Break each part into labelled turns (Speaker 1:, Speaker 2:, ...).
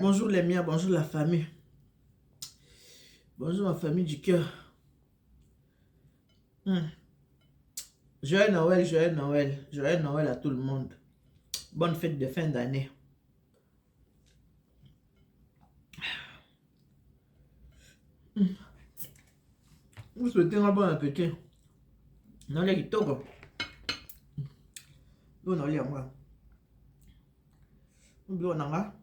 Speaker 1: Bonjour les miens, bonjour la famille. Bonjour ma famille du cœur. Joyeux Noël, joyeux Noël, joyeux Noël à tout le monde. Bonne fête de fin d'année. Vous souhaitez un bon appétit. Nalia kitoko. Oyo nalia yango. Biloko na nga.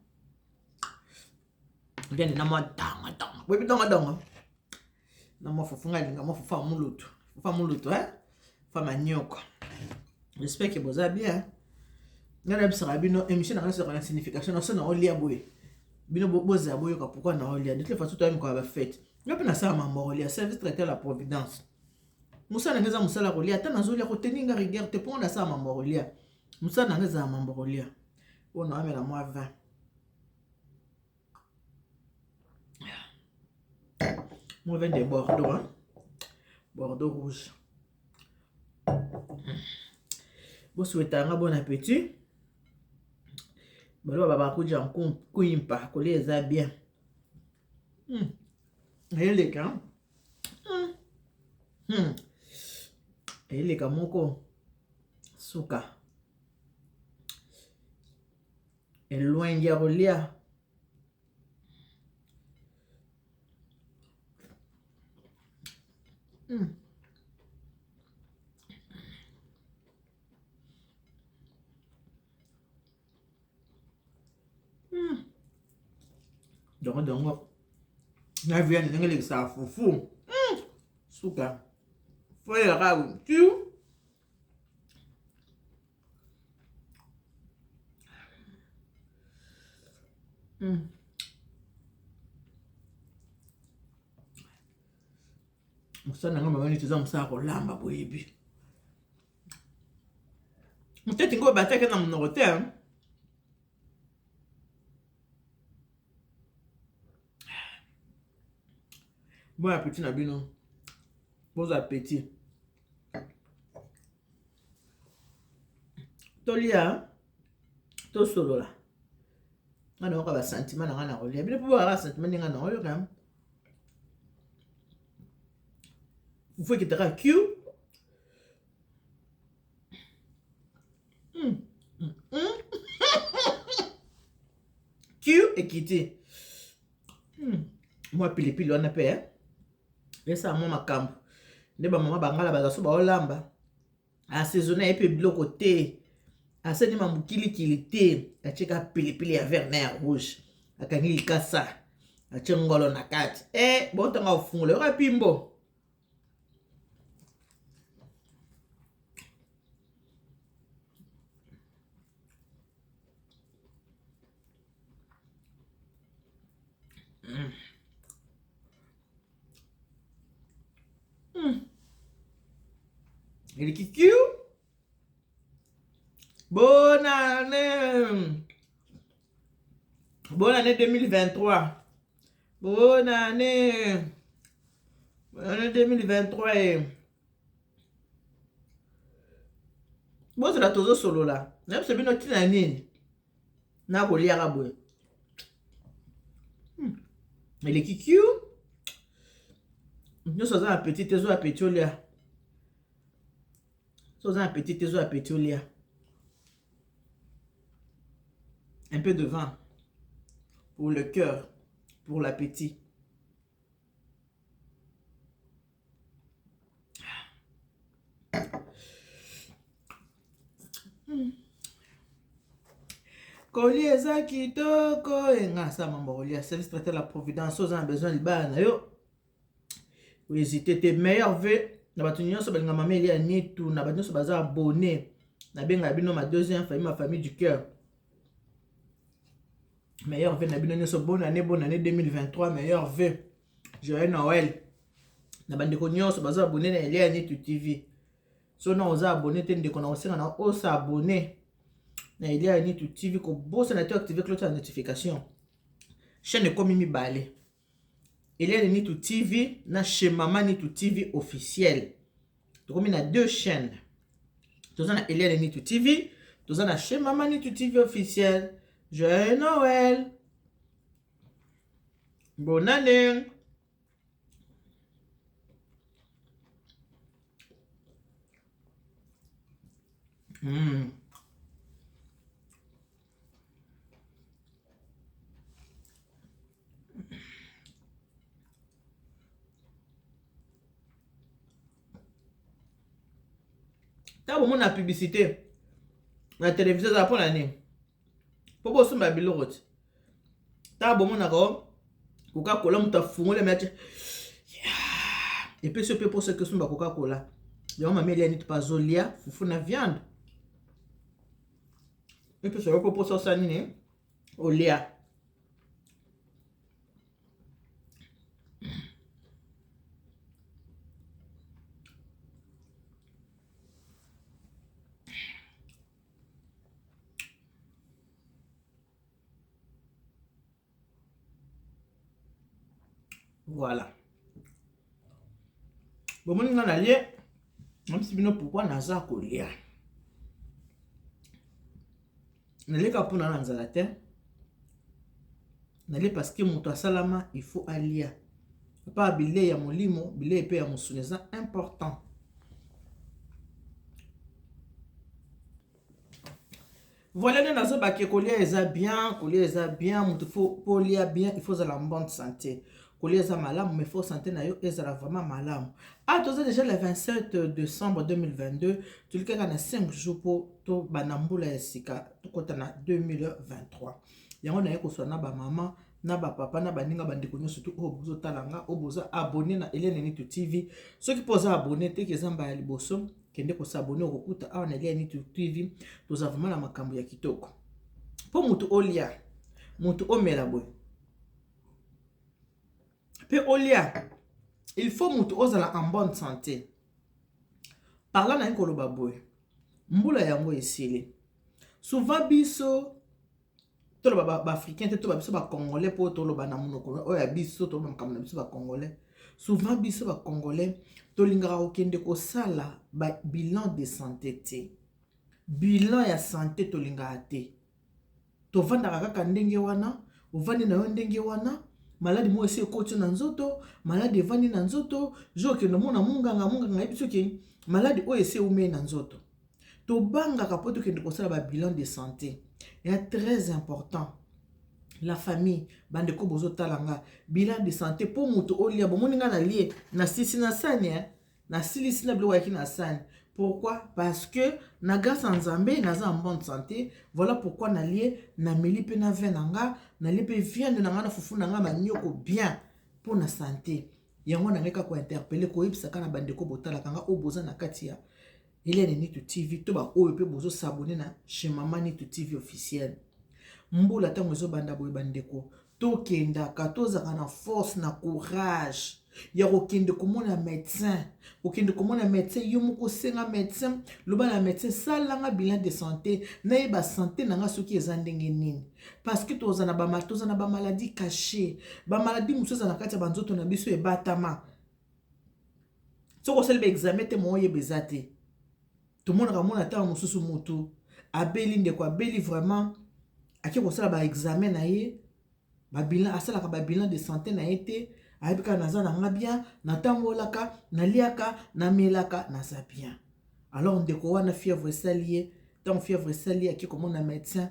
Speaker 1: Viande na mwa danga danga. Boyebi danga danga. Na mwa fufu nga alinga mwa fufu ya mulutu. Fufu ya mulutu hein. Fufu ya manioko. J'espère que boza bien. Nga nayebisaka bino émission na nga ezalaka na signification na so na olia boye. Bino bozala boyoka pourquoi na olia. De toute façon toyami koya ba fête. Nga mpe nasala mambo ya kolia service traiteur la providence. Mosala na nga eza mosala ya kolia ata nazolia koteni nga rigueur te mpo nasala mambo ya kolia. Mosala na nga ezala mambo ya kolia. Oyo naomela mwa vin. Mwa vin de Bordeaux, hein? Bordeaux rouge. Bosouhaita nga bon appétit. Baloba bakuja nkuimpa kolia eza bien. Eleka. Eleka moko suka. Elwengi ya kolia. Dongo dongo. Na viande ndenge elekisaka fufu. Suka. Foyelaka tu. Mosala na nga mama neti eza mosala kolamba boyebi. Moteti ngo batiaki na monoko te. Bon appétit na bino. Bon appétit. Tolia tosolola. Nga nayoka ba sentiment na nga na kolia. Bino mpo boyaka sentiment ndenge nga nayoka. Fufu ekitaka Q. Q ekiti. Mwa pilipili wana mpe eh? Esala mwa makambo nde bamama bangala baza so baolamba assaisonne ye mpe biloko te asali mambo kilikili te atieka pilipili ya vert na ya rouge akangi likasa atie ngolo na kati e botanga ofungola yoka pimbo. Eleki Q. Bonne année. Bonne année 2023. Bonne année. Bonne année 2023. Eh. Bozala tozosolola. Nayebisa bino ntina nini nakoliaka boye. Eleki Q. Nyonso aza na appétit te, zwa appétit olia. So oza na appétit te, zwa appétit olia. Un peu de vin pour le cœur, pour l'appétit. Kolia eza kitoko enga asala mambo kolia service traiteur la providence oza na besoin libala na yo hésite te meilleur vœu na bato nyonso balinga mama Elia Nitu na bato nyonso baza abonné nabengaka bino ma deuxième famille, ma famille du cœur. Meilleur vœu na bino nyonso, bonne année, bonne année 2023, meilleur vœu, joyeux Noël na bandeko nyonso baza abonné na Elia Nitu TV. So na oza abonné te ndeko na kosenga na osa abonné na Elia Nitu TV, kobosana te activer cloche ya notification. Chaîne ekomi mibale, Elia Nitu TV na chez Mama Nitu TV officiel. Tokomi na deux chaînes. Toza na Elia Nitu TV, toza na chez Mama Nitu TV officiel. Joyeux Noël. Bonane. Ntango bomona publicité na televizio, ezala mpo na nini? Mpo bosomba biloko ti. Ntango bomonaka o Coca-Cola, moto afungoli ame atie, epesi yo mpe mposa ekosomba Coca-Cola. Yango mama Elia niti mpe azolia fufu na viande, epesa yo mpe mposa osala nini? Olia. Voilà, bomoni nga nalie, nayebisi bino pourquoi naza kolia. Nalieka mpona na nzala te, nalie parce que moto asalama, il faut alia. Pa bilei ya molimo, bilei mpe ya mosuni eza important. Voilà nde nazobake, kolia eza bien, kolia eza bien. Moto faut po olia bien, il faut ozala en bonne santé. Kolia eza malamu, mais faut santé na yo ezala vraiment malamu. Ah, toza déjà le 27 décembre 2022, toli kaka na 5 jours mpo tobanda mbula ya sika, tokɔta na 2023. Yango naye koswa na bamama, na bapapa, na baninga, bandeko nyonso tu oyo bozotala nga, oyo boza abonné na Eliane Nitu TV. Soki mpo oza abonné te, eza mbala ya liboso, kende kos'abonner. Okokuta awa na Eliane Nitu TV toza vraiment na makambo ya kitoko. Mpo motu olia, motu omela boye mpe olia, il faut motu ozala en bonne santé. Par là naye koloba boye, mbula yango esili. Souvent biso toloba baafricain te, toba biso bacongolais, mpo toloba na monoko oyo ya biso, toloba makambo na biso bacongolais. Souvent biso bacongolais tolingaka kokende kosala babilan de santé te. Bilan ya santé tolingaka te, tovandaka kaka ndenge wana. Ovandi na yo ndenge wana, maladi moko esi ekoti na nzoto, maladi evandi na nzoto. Jo okende omona munganga, munganga ayebi soki maladi oyo esi eumei na nzoto. Tobangaka mpo tokende kosala babilan de santé ya très important. La famille, bandeko bozotala nga, bilan de santé mpo moto olia. Bomoni nga nalie, nasisi na sani, eh? Nasilisi na biloko yaki na sani. Pourquoi? Parce que na grâce ya Nzambe naza en bonne santé. Voilà pourquoi nalie, nameli mpe na vin na nga, nalie mpe viande na nga na fufu na nga, manioko bien mpo na santé. Yango na ngai kaka kointerpeller, koyebisaka na bandeko botalaka nga, oyo boza na kati ya Eliane Nitu TV, to baoyo mpe bozos'abonner na chez Mama Nitu TV officiel. Mbula ntango ezobanda boye, bandeko, tokendaka, tozalaka na force na courage ya kokende komona médecin. Kokende komona médecin, yo moko osenga médecin, loba na médecin: "Salanga bilan de santé, nayeba santé na nga soki eza ndenge nini." Parce que toza na bamaladi caché, bamaladi mosusu eza na kati ya banzoto na biso, ebatama. Soki osali baexamen te, mo oyeba eza te. Tomonaka mona ntango mosusu motu abeli, ndeko abeli vraiment, ake kosala baexamen na ye, babilan, asalaka babilan de santé na ye te. Ayebi kaka: "Naza na nga bien, natambolaka, naliaka, namelaka, naza bien." Alors ndeko wana, fièvre esali ye. Ntango fièvre esali ye, ake komona médecin,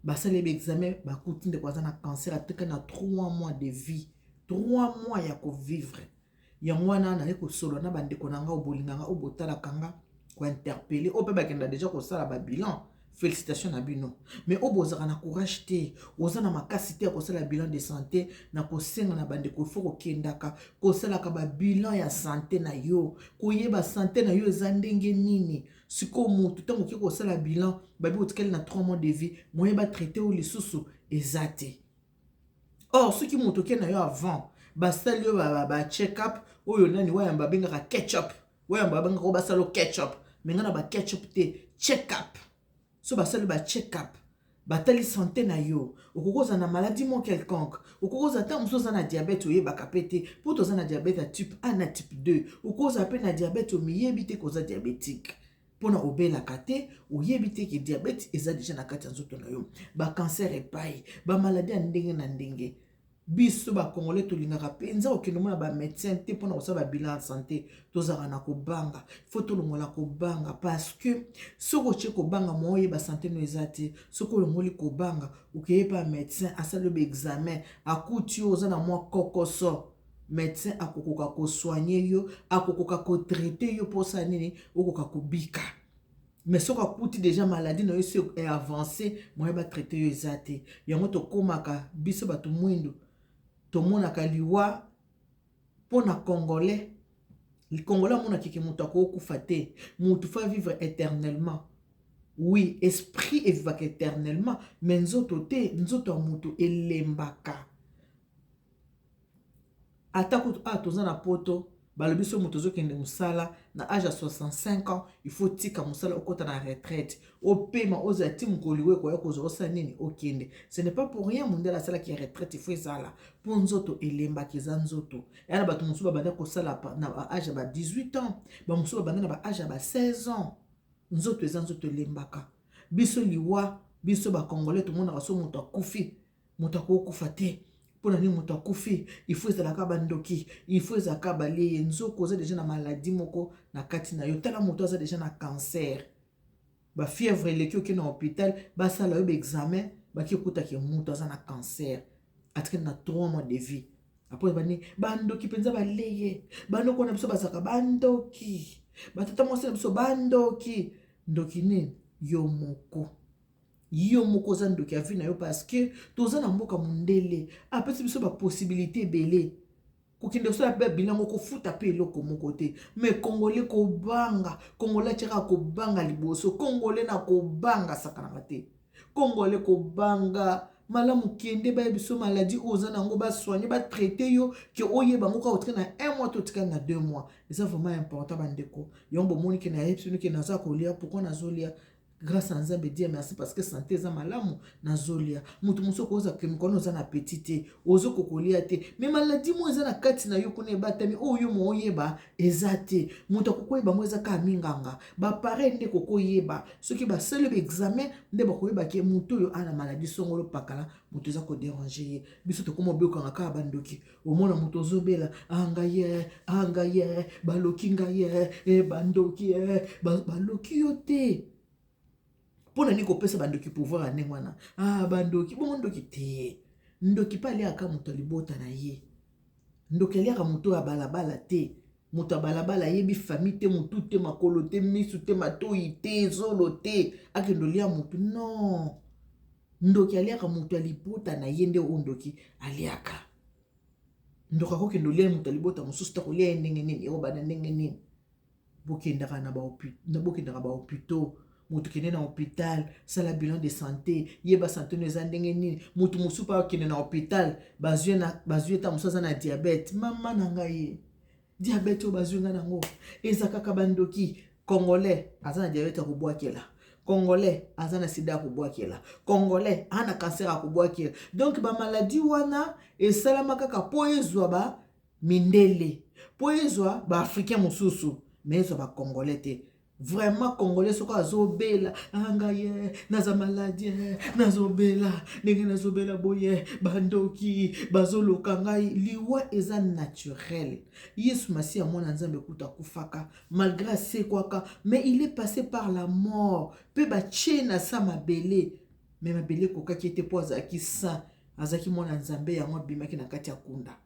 Speaker 1: basali ye baexamen, bakuti ndeko aza na cancer, atika na 3 mois de vie, 3 mois ya kovivre. Yango wana naye kosolola na bandeko na nga oyo bolinganga, oyo botalaka nga, kointerpeller oyo mpe bakenda déjà kosala babilan, félicitation na bino. Mais oyo bozalaka na courage te, oza na makasi te ya kosala bilan de santé, na kosenga na bandeko, ifo kokendaka kosalaka babilan ya santé na yo, koyeba santé na yo eza ndenge nini. Sikoyo motu ntango okoki kosala bilan, babi otikali na 3 mois de vie, moyen batraiter oyo lisusu eza te. Or soki moto okei na yo avant, basali yo ba check up oyo nani wayamba babengaka ketchup, wayamba babengaka oyo basala yo ketchup, mais ngai na ba ketchup te, check up. So basali ba check up, batali santé na yo, okoki kozala na maladie mo quelconque, okoki kozala ntango mosusu oza na diabète, oyebaka mpe te mpo toza na diabète ya type 1 na type 2. Okoki kozala mpe na diabète, omiyebi te koza diabétique, mpona obelaka te, oyebi te ke diabète eza déjà na kati ya nzoto na yo. Bacancer epai, bamaladi ya ndenge na ndenge. Biso bacongolais tolingaka mpenza kokende omona bamédecin te mpona kosala babilan ya santé. Tozalaka na kobanga. Faut tolongola kobanga, parce que soki otie kobanga, mo oyeba santé no eza te. Soki olongoli kobanga, okeye pa médecin, asali yo baexamen, akuti yo oza na mwa kokoso, médecin akokoka kosoigner yo, akokoka kotraiter yo. Mposa nini? Okoka kobika. Mais soki akuti déjà maladie na yo esi avancé, moyen batraiter yo eza te. Yango tokómaka, biso bato mwindu, tomonaka liwa. Mpo na Congolais, Congolais amonaka ke moto akokufa te, moto faut vivre éternellement. Oui, esprit evivaka éternellement, mais nzoto te. Nzoto ya moto elembaka. Ata kutu awa toza na Poto, balobi so moto ozokende mosala na age ya 65 ans, il faut tika mosala, okɔta na retraite, opema, ozala ti mokolo oyo ekoya kozwa, osala nini, okende. Ce n'est pas pour rien mondele asalaki retraite. Il faut ezala mpo nzoto elembaka. Eza nzoto eya na bato mosusu babanda kosala na baage ya ba 18 ans, bamosusu babanda na baage ya ba 16 ans. Nzoto eza nzoto, elembaka. Biso liwa, biso bacongolais tomonaka so moto akufi, moto akokufa te. Mpona nini moto akufi? Il faut ezalaka bandoki, il faut ezalaka baleye. Nzoko oza déjà na maladie moko na kati na yo. Tala, moto aza déjà na cancer, bafièvre eleki, oke na hôpital, basala yo baexamen, baki okutaki moto aza na cancer, atikali na 3 mois de vie. Après bani bandoki mpenza baleye. Bandoko na biso bazalaka bandoki, batata mwasi na biso bandoki. Ndoki nini? Yo moko, yo moko oza ndoki ya vie na yo, parce que toza na mboka mondele apesi biso bapossibilité ebele. Kokende kosala mpe bilango, kofuta mpe eloko moko te. Mais Congolais kobanga, Congolais atiaka kobanga liboso. Congolais na kobanga asakanaka te. Congolais kobanga malamu. Kende, bayebi biso maladie oyo oza nango, basoigner, batraiter yo, ke oyeba yango kaka otikali na un mois to otikali na 2 mois. Eza vraiment important, bandeko. Yango bomoni ke nayebi bino ke naza kolia. Pourquoi nazolia? Grâce à Nzambe, Dieu merci, parce que santé eza malamu, nazolia. Moto mosusu okoza kemikona, oza na appétit te, ozokoka kolia te, mais maladie moko eza na kati na yo kuna, ebatami, oyo yo mo oyeba eza te. Moto akokoyeba yango eza kaka minganga, baappareil nde kokoyeba. Soki basali baexamen nde bakoyeba ke moto oyo ana maladie songolo pakala, moto eza kodéranger ye. Biso tokoma obekanga kaka bandoki. Omona moto ozobela: "Anga ye, anga ye, baloki ngai ye, bandoki." Baloki yo te. Mpo na nini kopesa bandoki pouvoir ya ndenge wana? Ah, bandoki bongo, ndoki te. Ndoki mpe aliaka moto ya libota na ye. Ndoki aliaka moto ya balabala te. Moto ya balabala ayebi famille te, motu te, makolo te, misu te, matoi te, zolo te, akende olia motu? Non, ndoki aliaka moto ya libota na ye nde oyo ndoki aliaka. Ndoki akokende olia moto ya libota mosusu ta, kolia ye ndenge nini? Ekobanda ndenge nini? Bokendaka na bokendaka bahôpitaux. Moto kende na hôpital, sala bilan de santé, yeba santé no eza ndenge nini. Moto mosusu mpe akende na hôpital, bazwi eta mosusu aza na diabète. Mama na ngai, diabète oyo bazwi ngai nango eza kaka bandoki. Congolais aza na diabète ya kobwakela, Congolais aza na sida ya kobwakela, Congolais aza na cancer ya kobwakela. Donc bamaladi wana esalama kaka mpo ezwa bamindele, mpo ezwa baafricain mosusu, mais ezwa bacongolais te. Vraiment, Congolais soki azobela: "Anga ye, naza maladie, nazobela ndenge nazobela boye, bandoki bazoloka ngai." Liwa eza naturel. Yesu Masiya, mwana Nzambe, kuta akufaka, malgré asekwaka, mais il est passé par la mort. Mpe batie na sa mabele, mais mabele ekokaki ete, mpo azalaki saint, azalaki mwana Nzambe. Yango abimaki na kati ya kunda.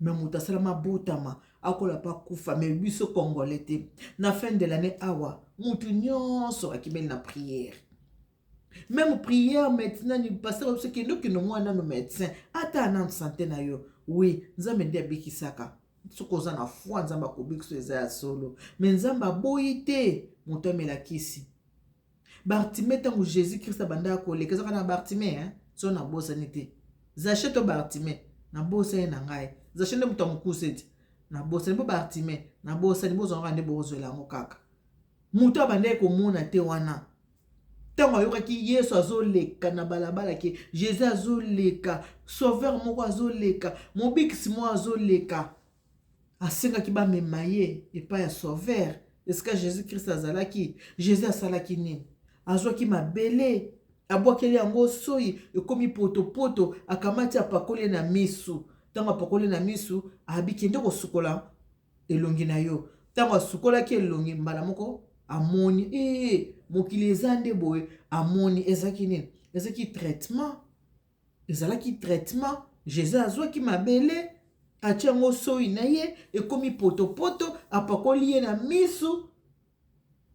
Speaker 1: Mais moto asalama, abotama, akola mpe akufa, mais biso Congolais te. Na fin de l'année awa, motu nyonso akimeli na prière, même prière maintenant. Ni pasteur biso kende, okende mwana nano médecin, ata nano santé na yo. Oui, Nzambe nde abikisaka. Soki oza na foi, Nzambe akobikisa, eza ya solo. Mais Nzambe aboyi te moto amela kisi. Bartime, ntango Jésus Christ abandaka koleka, ezaka na Bartime so, nabosani te, Zache to Bartime, nabosani na ngai. Zache nde moto ya mokuse ete nabosani, mpo Bartime nabosani. Bozwangaka nde bozwela yango kaka. Moto abandaki komona te wana, ntango ayokaki Yesu azoleka na balabala, ke Jésus azoleka, sauveur moko azoleka, mobikisi moko azoleka, asengaki bamema ye epai ya sauveur, esika Jésus Christ azalaki. Jésus asalaki nini? Azwaki mabele. Abwakeli yango soyi, ekomi potopoto, akamati apakoli ye na misu. Ntango apakoli na misu, abi kende kosukola elongi na yo. Ntango asukolaki elongi, mbala moko amoni ee, mokili eza nde boye. Amoni ezalaki nini? Ezalaki traitement, ezalaki traitement. Jésus azwaki mabele, atie yango soyi na ye, ekomi potopoto, apakoli ye na misu,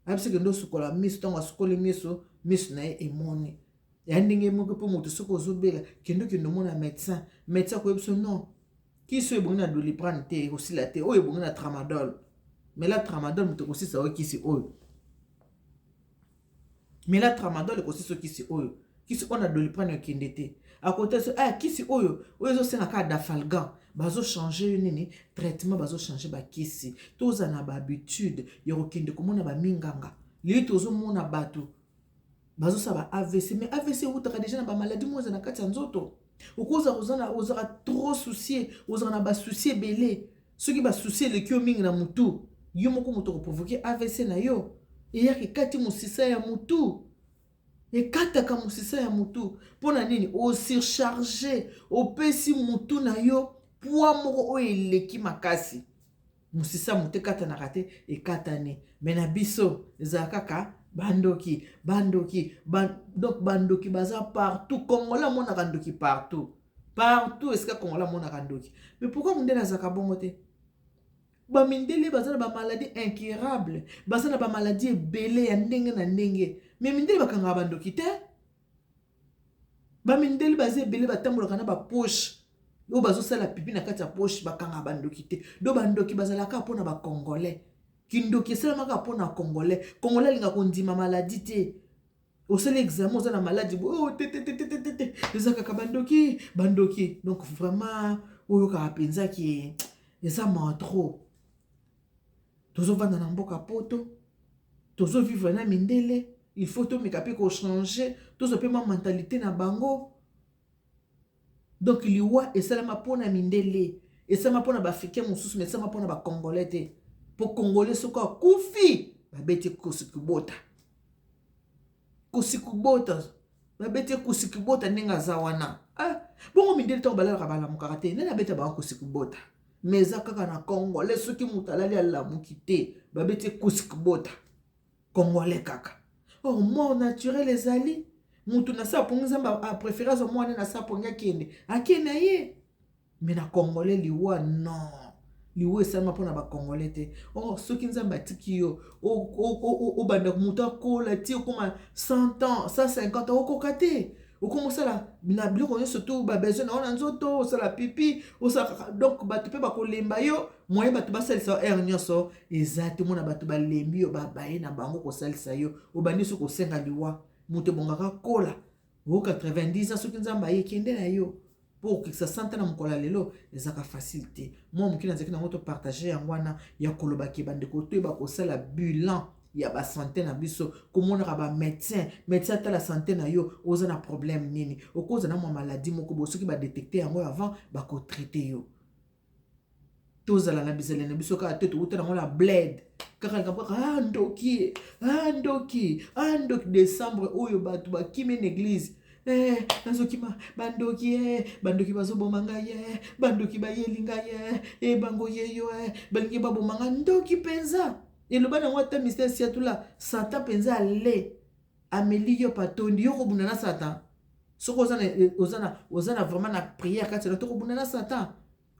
Speaker 1: ayebisi kende osukola miso. Ntango asukoli miso, miso na ye emoni. Ya ndenge moko mpo moto soki ozobela, kende okende omona médecin. Médecin akoyebi biso non, kisi oyo ebongi na Doliprane te, ekosila te, oyo ebongi na tramadol, mela tramadol, moto ekosisa oyo kisi oyo, mela tramadol ekosisa kisi oyo, kisi oyo na Doliprane okende te. Akota so ah, kisi oyo oyo ezosenga kaka Dafalgan. Bazochange yo nini? Traitement, bazochange bakisi. Toza na bahabitude ya kokende komona baminganga. Lelo tozomona bato bazosala ba AVC, mais AVC eutaka déjà na bamaladi moko eza na kati ya nzoto. Okozala ozalaka trop soucieux, ozalaka na basouci ebele. Soki basouci eleki yo mingi na motu, yo moko moto okoprovoke AVC na yo. Eyaka ekati mosisa ya motu, ekataka mosisa ya motu. Mpo na nini? Osurcharge, opesi motu na yo poids moko oyo eleki makasi. Mosisa motu ekatanaka te, ekatani. Me na biso ezala kaka bandoki, bandoki ba, donc bandoki baza partout. Congolais amonaka ndoki partout, partout esika Congolais amonaka ndoki. Mais pourquoi mondele azalaka bongo te? Bamindele baza na bamaladi incurable, baza na bamaladi ebele ya ndenge na ndenge, me mindele bakangaka bandoki te. Bamindele baza ebele, batambolaka na bapoche oyo bazosala pipi na kati ya poche, bakangaka bandoki te. Do bandoki bazalaka mpona bacongolais. Kindoki esalamaka mpona Congolais. Congolais alingaka kondima maladi te. Osali examen, oza na maladi boye, oh, te te te te te te, eza kaka bandoki, bandoki. Donc vraiment oyokaka mpenza ke eza mawa trop. Tozovanda na mboka poto, tozovivre na mindele, il faut tomeka mpe kochange, tozwa mpe mwa mentalité na bango. Donc liwa esalama mpona mindele, esalama mpona baafricain mosusu, mais esalama mpona bacongolais te. Mpo Congolais soki akufi, babeti kosikubota, kosikubota, babeti kosikubota ndenge aza wana. Ah, bongo mindele ntango balalaka balamukaka te, nani abeta bango kosikubota? Mais eza kaka na Congolais, soki moto alali alamuki te, babeti kosikubota, Congolais kaka. Or mort naturel ezali mutu na se apongi, Nzambe apréféré azwa mwana na se apongi, akende ake na ye. Mais na Congolais liwa non, liwa esalama mpona bacongolais te. Or soki Nzambe atiki yo obanda moto akola ti okóma 100 ans, 150 ans, okoka te, okoma osala na biloko nyonso tu babesoin na yo na nzoto, osala pipi, osala. Donc bato mpe bakolemba yo, moyen bato basalisa yo heure nyonso eza te. Omona bato balembi yo, babaye na bango kosalisa yo, obandi so kosenga liwa. Moto ebongaka kola o 90 ans, soki Nzambe aye, kende na yo. Mpo okokisa 100 na mokolo ya lelo ezalaka facile te. Mwa moke nazalaki nango topartage yango wana ya kolobaki. Bandeko, toyeba kosala bilan ya basante na biso, komonaka bamédecin. Médecin atala sante na yo, oza na problème nini, okoza na mwa maladi moko boye, soki badetecte yango avant, bakotraite yo. Tozala na bizaleli na biso kaka te, towuta nango na bled, kaka likambo kaka ah, ndoki, ah, ndoki, ah, ndoki. Décembre oyo bato bakimi na église, eh, nazokima bandoki, eh, bandoki bazoboma ngai, eh, bandoki bayeli ngai, eh, eh, bango yeyo, eh, balingi baboma ngai. Ndoki mpenza eloba nango ata mister Siatula, Satan mpenza ale ameli yo patondi yo kobunda na Satan. Soki oza na vraiment na prière kati na tokobunda na Satan.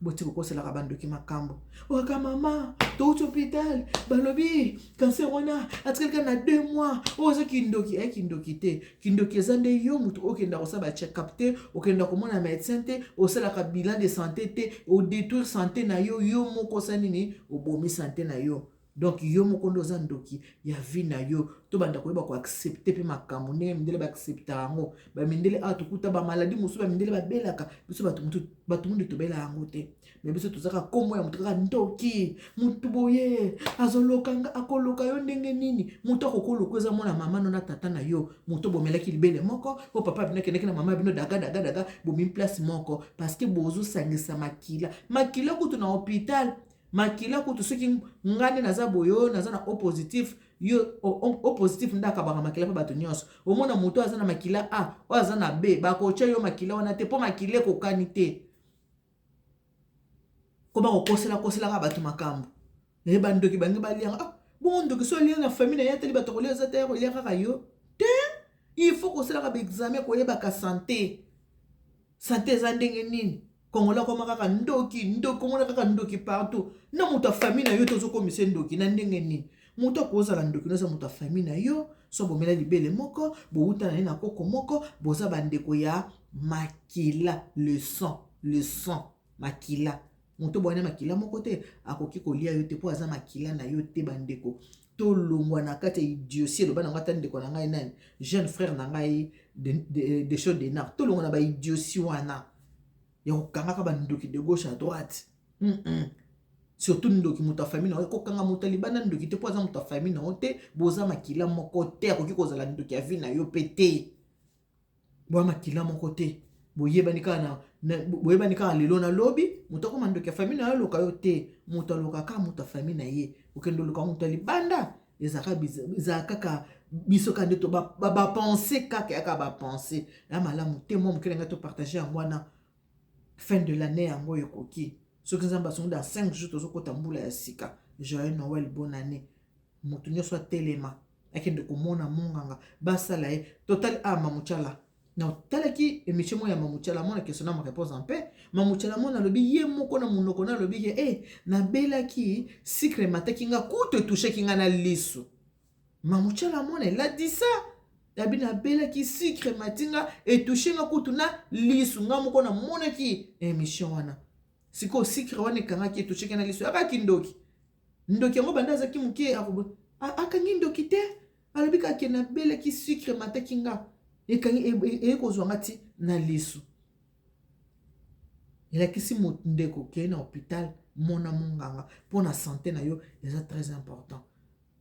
Speaker 1: Boti kokoselaka bandoki makambo. Okaka mama touti hôpital, balobi cancer wana atikali kaka na 2 mois. Oyo oza kindoki, aye kindoki te. Kindoki eza nde yo motu okenda kosala bacheck-up te, okenda komona médecin te, osalaka bilan de santé te, odétruire santé na yo. Yo moko osala nini? Obomi santé na yo. Donc yo moko nde oza ndoki ya vie na yo. Tobanda koyeba koaccepte mpe makambo ndenge mindele baaccepta yango. Bamindele awa tokuta bamaladi mosusu bamindele babelaka, biso bato mundu tobela yango te. Me biso tozaka nkombo ya moto kaka ndoki, motu boye azoloka nga. Akoloka yo ndenge nini? Moto akokoluka eza mwana mama no na tata na yo, moto bomelaki libele moko, o papa bino akendaki na mama bino daga daga daga, bomi place moko parce que bozosangisa makila. Makila kutu na hôpital. Makila kutu, soki nga nde naza boye, oyo naza na O positif, yo O positif nde akabaka makila mpe bato nyonso. Omona moto aza na makila A, oyo aza na B, bakotya yo makila wana te, mpo makila ekokani te. Koma kokosela koselaka bato makambo. Naye bandoki bange balianga. Ah, bongo ndoki so alia na famille na ye, atali bato kolia eza te, ya kolia kaka yo te. Il faut kosalaka baexamen, koyebaka santé. Santé eza ndenge nini? Kongola akoma kaka ndoki, ndoki, omona kaka ndoki partout. Na moto ya famille na yo tozokomisa ndoki na ndenge nini? Moto akozala ndoki no eza moto ya famille na yo. So bomela libele moko, bowuta na ye na koko moko, boza bandeko ya makila, le sang, le sang, makila. Moto bwana makila moko te akoki kolia yo te, mpo aza makila na yo te. Bandeko, tolongwa na kati ya idiotie. Eloba nango ata ndeko na ngai nani, jeune frère na ngai de show denar. Tolongwa na baidiotie wana ya kokangaka bandoki de gauche à droite. Surtout ndoki moto ya famille na yo. Kokanga moto ya libanda ndoki te, mpo aza moto ya famille na yo te, boza makila moko te. Akoki kozala ndoki ya vie na yo mpe te. Boya makila moko te, boyebani kaka na boyebani kaka lelo na lobi. Moto akoma ndoki ya famille na yo, aloka yo te. Moto alokaka moto ya famille na ye. Okende oluka moto ya libanda, ezalaka kaka biso kaka nde bapense kaka, yaka bapense ya malamu te. Mwa moke na ngai topartage yango wana. Fin de l'année yango ekoki. Soki Nzambe asungi, dans 5 jours tozokota mbula ya sika. Joyeux Noël, bonne année. Moto nyonso atelema, akende komona monganga, basala ye total. A Mamuchala, na otalaki émission moko ya Mamuchala mona, question na réponse en paix. Mamuchala mona alobi ye moko na monoko na alobi ke e nabelaki sucre, emataki nga kutu, etouchaki nga na lisu. Mamuchala mona eladisa yabi nabelaki sucre, emati nga, etouche nga kutu na lisu. Nga moko namonaki émission wana. Sikoyo sucre wana ekangaki, etoucheki na lisu, akaki ndoki. Ndoki yango banda azalaki moke, akangi ndoki te. Alobi kaka nabelaki sucre, emataki nga, eye kozwa nga ti na lisu. Elakisi ndeko, okei na hôpital, mona monganga mpo na santé na yo, eza très important.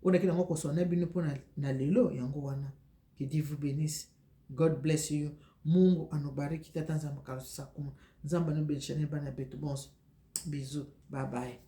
Speaker 1: Oyo naki nango koswana bino mpo na lelo yango wana. Que Dieu vous bénisse. God bless you. Mungu anubariki. Tata Nzambe kalusakuma, Nzambe anubenishane bana betu bonso. Bisous, bye bye.